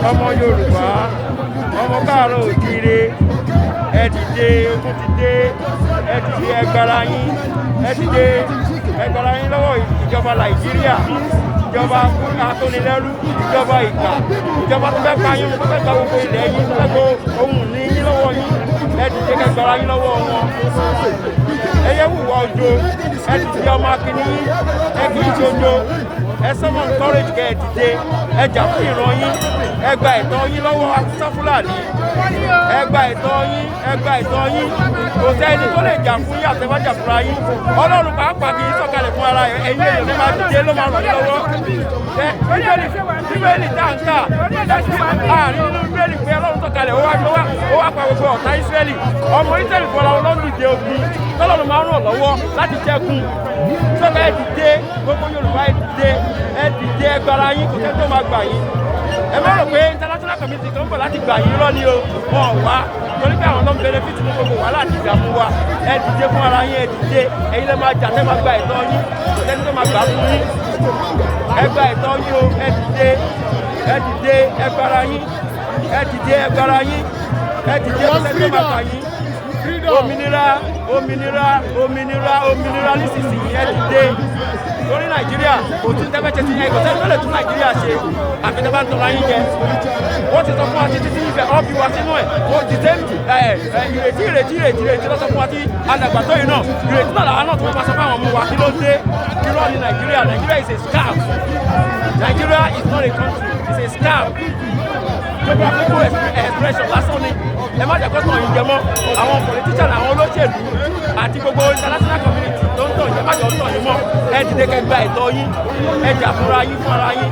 Ọmọ Yorùbá, ọmọ káàárọ̀ òjíire, ẹ dìde, ogun ti dé. Ẹ dìde, ẹ gbára yín. Ẹ dìde, ẹ gbára yín lọ́wọ́ ìjọba Nàìjíríà, ìjọba akónilẹ́rú, ìjọba ìkà, ìjọba tó fẹ́ pa yín, tó fẹ́ gba gbogbo ilẹ̀ yín, tó fẹ́ gbọ́ ohun ní yín lọ́wọ́ yín. Ẹ dìde, kẹ́ gbára yín lọ́wọ́ wọn. Ẹ yẹ wùwà ojo. Ẹ dìde, ọmọ akíní yín, ẹ kì í ṣojo. Ẹ summon courage, kẹ́ ẹ dìde, ẹ jà fún ìran yín. Ẹ gba ẹ̀tọ́ yín lọ́wọ́ Haúsá Fúlàní. Ẹ gba ẹ̀tọ́ yín, ẹ gba ẹ̀tọ́ yín. Kò sẹ́ni tó lè jà fún yín àtẹ̀wájà fúnra yín. Ọlọ́run pàápàá kì í sọ̀kalẹ̀ fún ara ẹ̀. Ẹ̀yin èèyàn ló máa dìde, ló máa ràn yín lọ́wọ́. Ẹ Bíbélì, Bíbélì dáńkà àárín nínú Bíbélì pé Ọlọ́run sọ̀kalẹ̀, ó wá pa gbogbo ọ̀tá Ísírẹ́lì. Ọmọ Ísírẹ́lì fúnra wọn ló ń dìde ogun tọ́lọ́run máa ń ràn lọ́wọ́ láti jẹ́gun sọ́kà. Ẹ dìde, gbogbo Yorùbá, ẹ dìde, ẹ dìde, ẹ gbára yín. Kò sẹ́ni tó máa gbà yín. Ẹ má rò pé international community kan ń bọ̀ láti gbà yín lọ́ni o. Wọn ò wá, torí pé àwọn ló ń benefit ní gbogbo wàhálà àti ìdààmú wa. Ẹ dìde fún ara yín, ẹ dìde. Ẹ̀yin lè máa jà tẹ́ máa gba ẹ̀tọ́ yín. Kò sẹ́ni tó máa gbà fún yín. Ẹ gba ẹ̀tọ́ yín o. Ẹ dìde, ẹ dìde, ẹ gbára yín. Ẹ dìde, ẹ gbára yín. Ẹ dìde, kò sẹ́ni tó máa gbà yín. Òmìnira, òmìnira, òmìnira, òmìnira nísinsìnyí. Ẹ dìde, torí Nàìjíríà kò tún tẹ́fẹ́ ṣe ti ẹ. Kò sẹ́ni tó lè tún Nàìjíríà ṣe àfi tẹ́ bá ń tọrọ ayín jẹ. Wọ́n ti sọ fún wa títí tí ìfẹ́ ọ́ bí wa sínú ẹ̀. Wọ́n ti tẹ́ ẹ ẹ ìrètí, ìrètí, ìrètí, ìrètí lọ́sọ fún wa tí alàgbà tó yìí náà. Ìrètí náà làwọn náà tó máa sọ fún àwọn ọmọ wa. Kí ló dé? Irọ́ ní Nàìjíríà. Nàìjíríà is a scam. Nigeria is not a country, it's a scam. Geographical expression lásán ni. Ẹ má jẹ́ kó tàn yín jẹ mọ́. Àwọn politician, àwọn olóṣèlú àti gbogbo international community tó ń tàn yín, ẹ má jẹ́ ó tàn yín mọ́. Ẹ dìde, kẹ́ gba ẹ̀tọ́ yín. Ẹ jà fúnra yín, fún ara yín,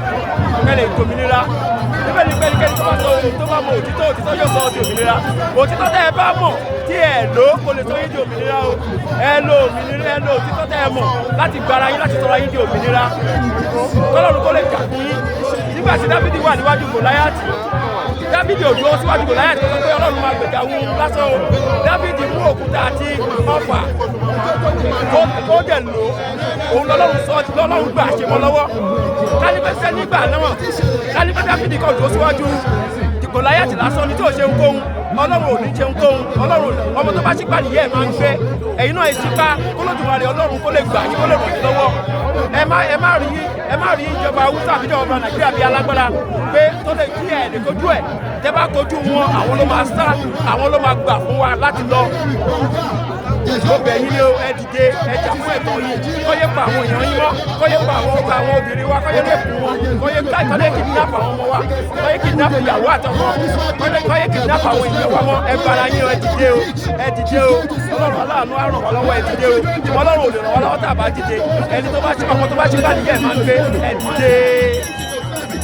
kẹ́ lè dòmìnira. Níbẹ̀ ni pẹ́ẹ́nikẹ́ni tó bá sọ ohun tó bá mọ òtítọ́, òtítọ́ yóò sọ ọ́ di òmìnira. Òtítọ́ tẹ́ ẹ bá mọ̀ tí ẹ lò ó kò lè sọ yín di òmìnira o. Ẹ lo òmìnira, ẹ lo òtítọ́ tẹ́ ẹ mọ̀ láti gbára yín, láti sọra yín di òmìnira, kọ́lọ́run kó lè jà fún yín. Nígbà tí Dáfídì wà níwájú Gòláyàtì, Dáfídì ò dúró síwájú Gòláyàtì tó sọ pé Ọlọ́run máa gbèjà wú lásán o. Dáfídì mú òkúta àti ọfà, ó dẹ̀ lò ó. Òun lọ́lọ́run sọ, lọ́lọ́run gbà ṣe mọ́ lọ́wọ́. Kálífẹ́sẹ́ nígbà náà, kálífẹ́ Dáfídì kan dúró síwájú Gòláyàtì lásán ni tí ò ṣe ń kóhun, Ọlọ́run ò ní ṣe ń kóhun. Ọlọ́run, ọmọ tó bá ṣípà nìyẹn máa ń gbé. Ẹ̀yin náà ẹ ṣípà kólódùmarè Ọlọ́run kó lè gbà yín, kó lè ràn yín lọ́wọ́. Ẹ má rí ìjọba Haúsá àbí ìjọba Nàìjíríà bíi alágbára pé tó lè kí ẹ lè kojú ẹ. Tẹ bá kojú wọn, àwọn ló máa sá, àwọn ló máa gbà fún wa láti lọ. Mo bẹ̀ yín ni o. Ẹ dìde, ẹ jà fún ẹ̀tọ́ yín. Kó yé pa àwọn èèyàn yín mọ́, kó yé pa àwọn obìnrin wa, kó yé rape wọn, kó yé kidnap àwọn ọmọ wa, kó yé kidnap ìyàwó àtọmọ, kó yé kidnap àwọn èèyàn wa mọ́. Ẹ gbára yín o. Ẹ dìde o, ẹ dìde o. Ọlọ́run aláàánú á ràn wá lọ́wọ́. Ẹ dìde o. Ọlọ́run ò lè ràn wá lọ́wọ́ tá a bá dìde. Ẹni tó bá ṣe, ọmọ tó bá ṣe bá nìyẹn máa ń gbé. Ẹ dìde.